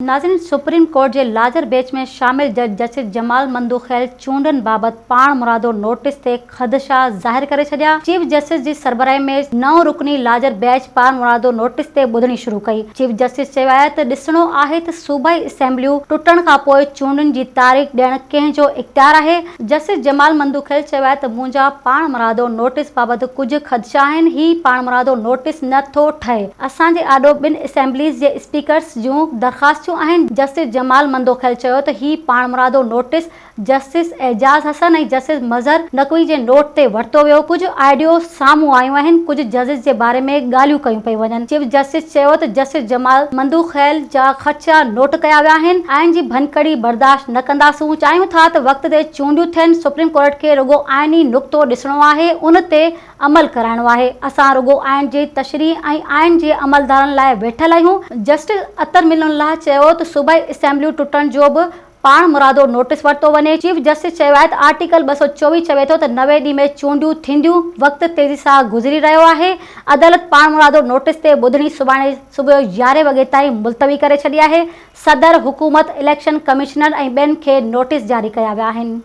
ناظرين supreme court جي larger bench ۾ شامل جج جسٽس جمال مندوخيل چونڊن بابت پاڻمرادو نوٽيس تي خدشا ظاهر ڪري ڇڏيا. چيف جسٽس جي سربراهي ۾ نو رڪني لارجر بينچ پاڻمرادو نوٽيس تي ٻڌڻي شروع ڪئي. چيف جسٽس چيو آهي ته ڏسڻو آهي ته صوبائي اسيمبليون ٽٽڻ کانپوء چونڊن جي تاريخ ڏيڻ ڪنهن جو اختيار آهي. جسٽس جمال مندوخيل چيو آهي ته منهنجا پاڻمرادو نوٽيس بابت ڪجهه خدشا آهن، هي پاڻمرادو نوٽيس نه ٿو ٺهي. اسان جي آڏو ٻن اسيمبليز جي اسپيڪرز جون درخواستون آهن، جسٽس جمال مندوخيل چيو ته هي پاڻمرادو notice justice Ijaz Hassan ۽ justice Mazhar Naqvi جي نوٽ تي ورتو ويو، ڪجهه آڊيوز سامهون آيون آهن، ڪجهه ججز جي باري ۾ ڳالهيون ڪيون پيون وڃن، چيف جسٽس چيو ته جسٽس جمال مندوخيل جا خدشا نوٽ ڪيا ويا آهن، آئين جي ڀڃڪڙي برداشت نه ڪنداسون، چاهيون ٿا ته وقت تي چونڊيون ٿين، سپريم ڪورٽ کي رڳو آئيني نقطو ڏسڻو آهي، ان تي عمل ڪرائڻو آهي، اسان رڳو آئين جي تشريح ۽ آئين جي عملدارن لاء ويٺل آهيون، جسٽس اطهر من الله چيو ته صوبائي اسيمبليون ٽٽڻ جو به پاڻمرادو نوٽيس ورتو وڃي، چيف جسٽس چيو آهي ته آرٽيڪل 224 چوي ٿو ته 90 ڏينهن ۾ چونڊيون ٿينديون، وقت تيزي سان گذري رهيو آهي، عدالت پاڻمرادو نوٽيس تي ٻڌڻي سڀاڻي صبح جو يارهين وڳي تائين ملتوي ڪري ڇڏي آهي، صدر، حڪومت، اليڪشن ڪمشنر ۽ ٻين کي نوٽيس جاري ڪيا ويا آهن.